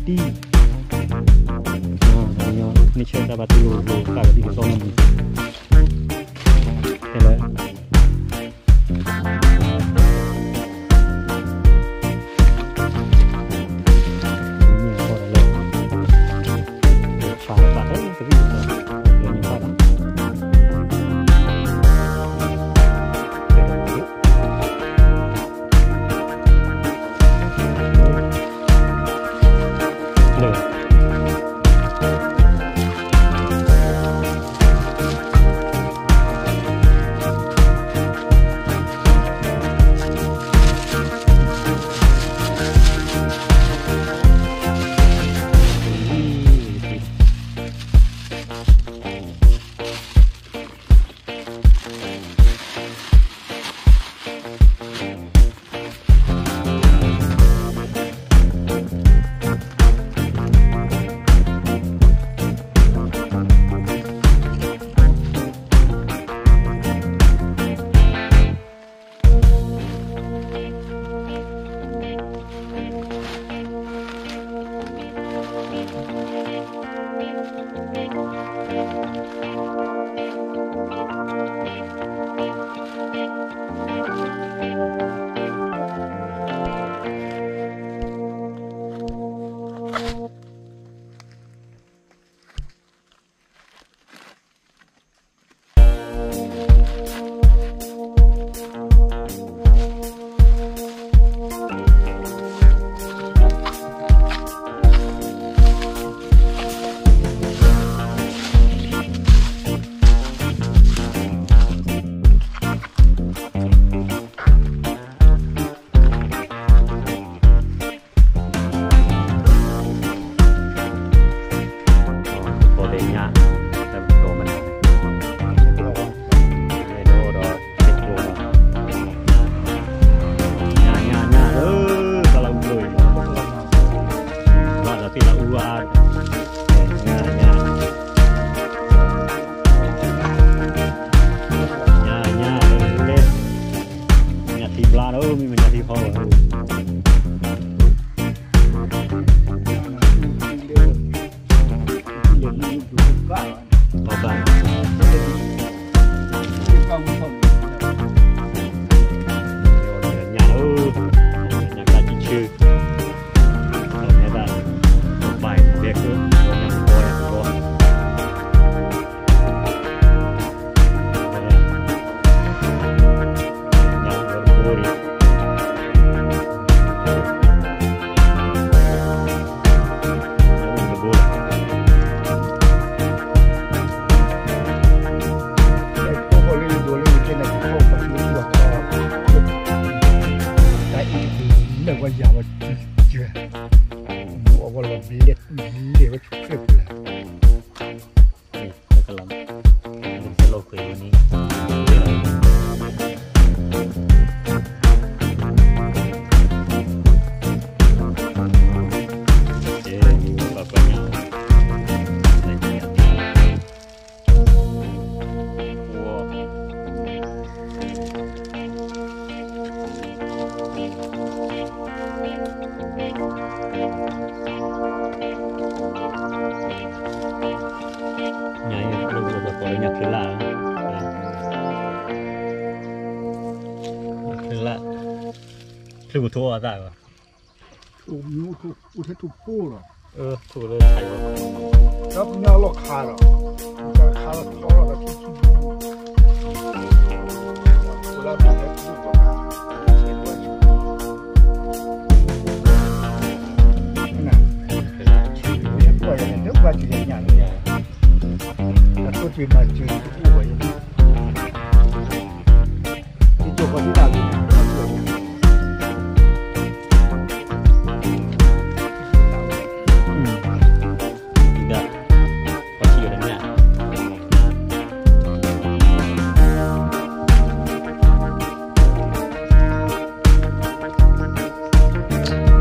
တံၢ်, မ့ၢ်ဆၢတၢ်ဘၣ်တံၢ်လိာ်လိာ်သးဝဲဒ်သိးနီၢ်မူ, ဖဲလၢ ညၣ်ထံဘျါဒီး မ့ၢ်မညၣ်ထံဟီဝဲ ဘၣ်ဘၣ် ညၣ်ဧၢ, ညၣ်ကၢ်ကံဆၢ, ညၣ်ကၢ်ဘၣ်ဘဲကၢ, ညၣ်ကဘီ ညၣ်ကဘီ ညၣ်ကဘီတဘိန့ၣ် တဘိလီၤ. တၢ်အံၤတပူၤလၢာ်ဝဲယၤဝဲ, မူအဝဲလီၤဘျဲၣ်လဲၤဝဲဆူၣ်ချၢၣ်ပူၤလၢ်, လၢကလီၤ, လၢကလီၤကွံာ်ဝဲန့ၣ် ညၣ်အံၤလၢပှၤကိးလၢညၣ်ချၢလၢ်, ချၢလၢ်, ချၢပူၤထိအီၤအသၣ်ဘၣ်, ထိၣ်မူထိၣ်ပူၤလီၤ, ထိၣ်လၢခါအံၤ, ဒီးပညၣ်လီၢ်ခါဒီး, ခါလီၤထီလီၤဒီးထံထံဘိ, ပှၤန့ၣ် ပှၤကညီညၣ်န့ၣ်, အတိၢ်တ့ၢ်မၤစၢၤတအိၣ်ဝဲ, တကီၢ်ဃီဒ်တၢ်ဂ့ၢ်န့ၣ်, ဒ်, ပှၤထံၣ်ဝဲတၢ်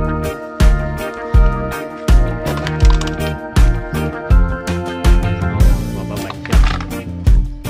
ညၣ်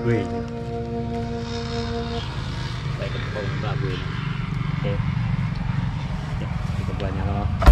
ဝ့ၢ်, ပကဘၣ်ဝ့ၢ်, ကဘၣ်ညါလီၤ. ပ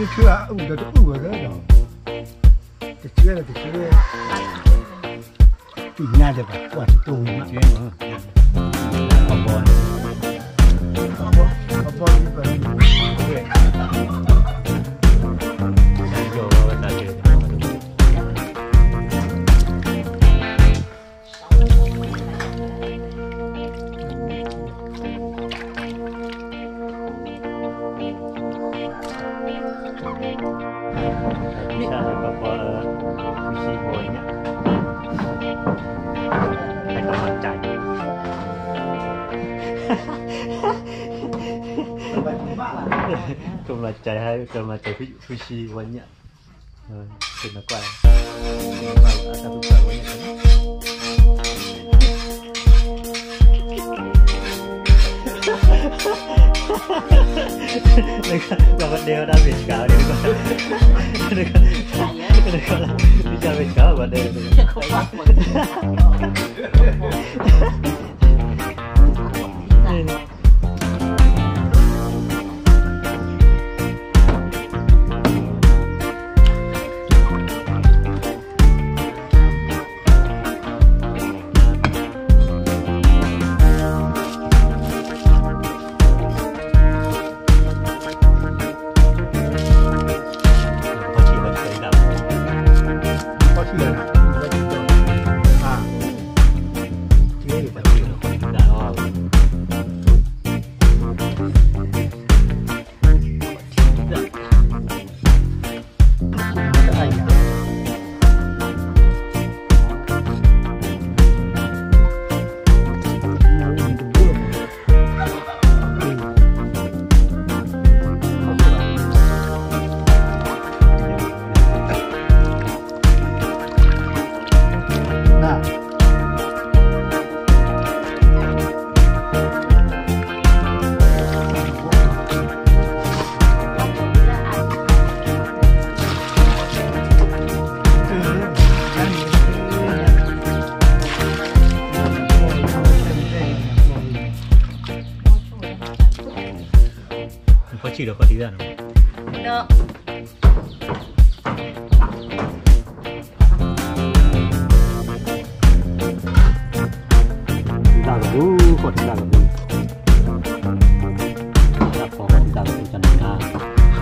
ကဆှၢအအုၣ်ဒီးတအုၣ်ဝဲလၢဒီး တဆှၢဒီးတဆှၢ သ့ၣ်ညါဒီးပှၤကွၢ်တတိၢ်ဝံၤမး အဘီ အဘီ အဘီ ให้กำลังใจ ให้กำลังใจ ให้กำลังใจ พี่ พี่ชีวันเนี้ย เออ เป็นนักกว่า เป็นนักกว่า อาจารย์ทุกคนวันเนี้ย เราก็เดียวได้เบสกาวเดียวก่อน เดียวก่อน เดียวก่อน พี่จอยเบสกาวก่อนเดียว ဖီဆံၣ်ဒီးဃီတံၢ်တၢ်နီၤ ဒီး တံၢ်တၢ်ကဒု ဃီတံၢ်တၢ်ကဒု တၢ်ဖီဃီတံၢ်တၢ်ကဒု တၢ်နၤနၤ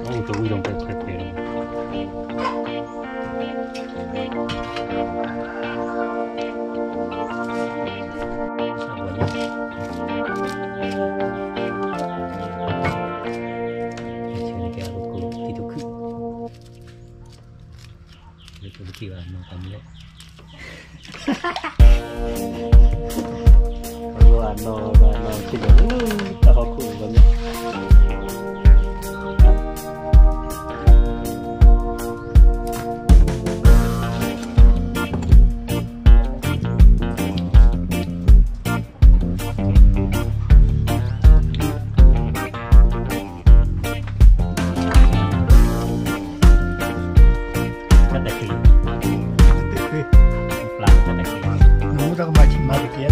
အိၣ်တဝံၤဒီးပဲပဲပဲ လၢတက့ၢ်ဘၣ် မၤတၢ်မလဲၣ် နီၢ်ဘၣ်နီၢ်ထံၣ်လၢတၢ်ဟီၣ်ခိၣ်န့ၣ်ဘၣ်န့ၣ် တၢ်တၢ်ချံ, တၢ်တၢ်ချံ, ပျၢ်တၢ်တၢ်ချံ, နမူတၢ်ကမၤဆံးမၤကကဲဒီး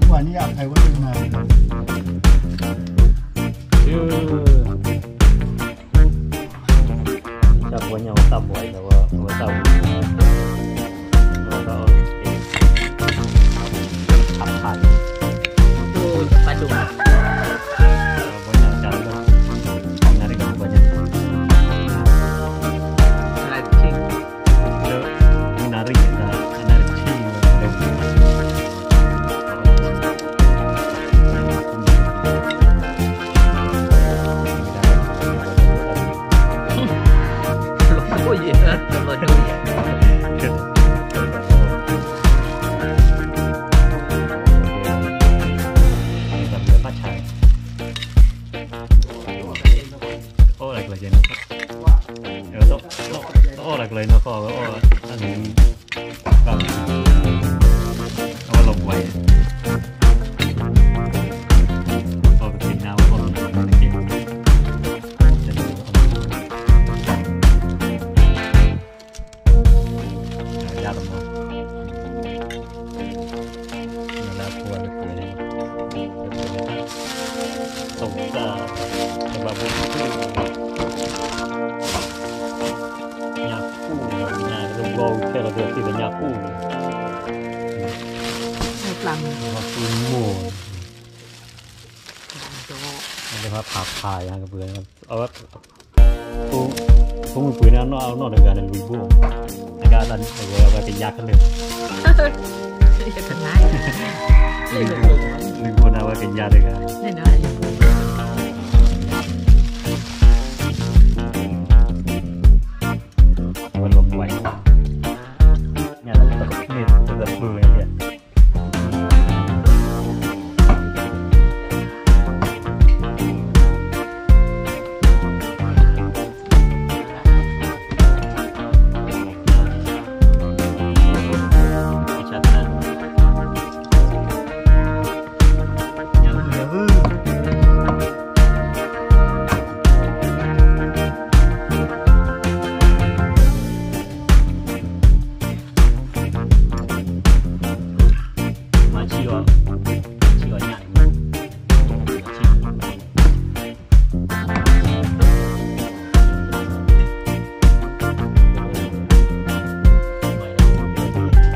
ပှၤန့ၣ်အဖဲဝဲဒၣ်မၤ, တၢ်ပှၤညါဝဲတၢ်ဘှီးအံၤဒီးဝဲတၢ်ဝံၤ, အဖးအံၤ, ပှၤညါတၢ်လၢ, နၣ်ရံၣ်ကပှၤညါ, နၣ်ရံၣ်, နၣ်ရံၣ်, အိၣ်လၢကျဲန့ၣ်, အိၣ်လၢကျဲန့ၣ် အဝဲအိၣ်လၢအနံၤ, အဝဲလီၤပှီၢ်, အဝဲပသ့ၣ်ညါဝဲအိၣ်လီၤနၤန့ၣ်, ယါတမီၤ, လၢအဖိအလၢပှဲၤန့ၣ်, တိၢ်တၢ်, တဘၣ်ဘိ, ညၣ်ကူၣ်, ညၣ်တဘျီခဲလၢာ်ဒီးသ့ၣ်ညၣ်ကူၣ်န့ၣ်, ပျၢ်မုၢ်, ပျၢ်မုၢ်, ဖးဖးယါကပှဲၤ, အဝဲ ဖိမုၣ်ပှ့ၤန့ၣ် အနီၢ်တဂၤန့ၣ် လွံၢ်ဘိ, တဂၤတၢ်န့ၣ် အဝဲကယါခဲလၢာ်, လွံၢ်ဘိန့ၣ် အဝဲကယါတဂၤ, အဝဲလီၤပှီၢ်, န့ၣ်တပျုၤန့ၣ် မၤဆံးအီၤ, ဆံးအီၤညၣ်န့ၣ်, လၢမိၢ်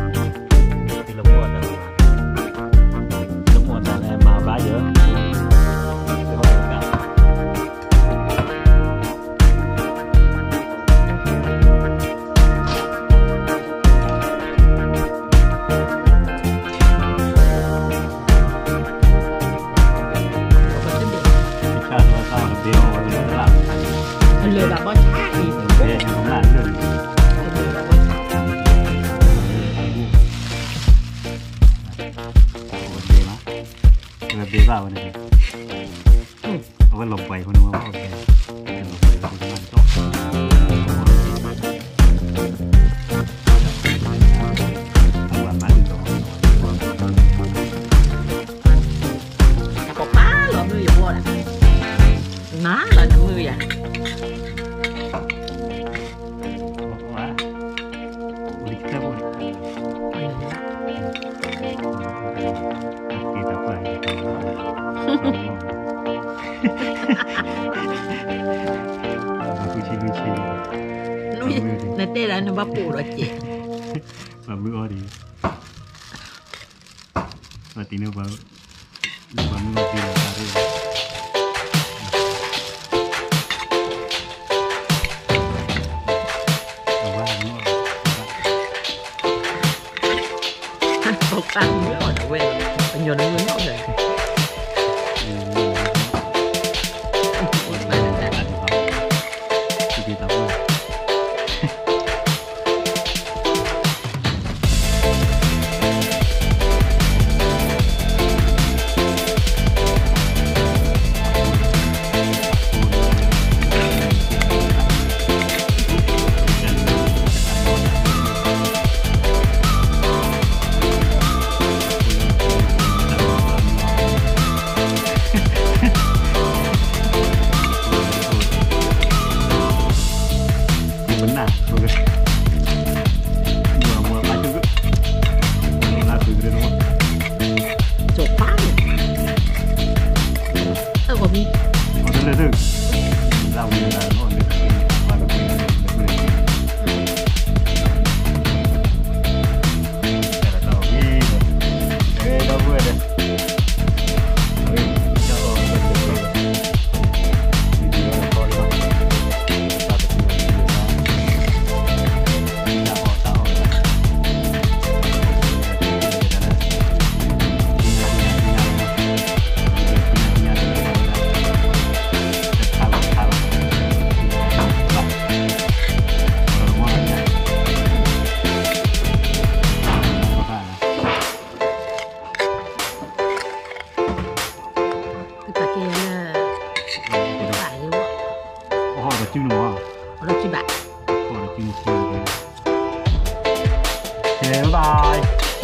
အတၢ်န့ၣ်မၤဘၣ်ယၤ, အဝဲလီၤပှီၢ်အဃိန့ၣ်, အဝဲလီၤပှီၢ်အဃိန့ၣ်, တၢ်ပာ်ဖျါလီၤမုၢ်ယဝီၤဒၣ်, နၤလီၤနမုၢ်ယၤ နတဲဒၣ်နဘၣ်ပိာ်ဒီးကဲး, ဘၣ်မုၢ်အီၤဒံး, ဘၣ်တံၢ်န့ၣ်ဘၣ်, ဘၣ်မုၢ်အီၤဒံးလီၤတၢ်ရ့ၣ်, အဝဲမုၢ်အီၤ, တၢ်မုၢ်အီၣ်ဒၣ်ဝဲ, ပညီနမုၢ်နီၣ်ဖဲ, တပာ်ကဲယၤလၢ, တပာ်ယၤ, အီၣ်ဒီးစုန့ၣ်မး, အီၣ်ဒီးစုဘၣ်, အီၣ်ဒီးစုန့ၣ်, ကဲ bye bye.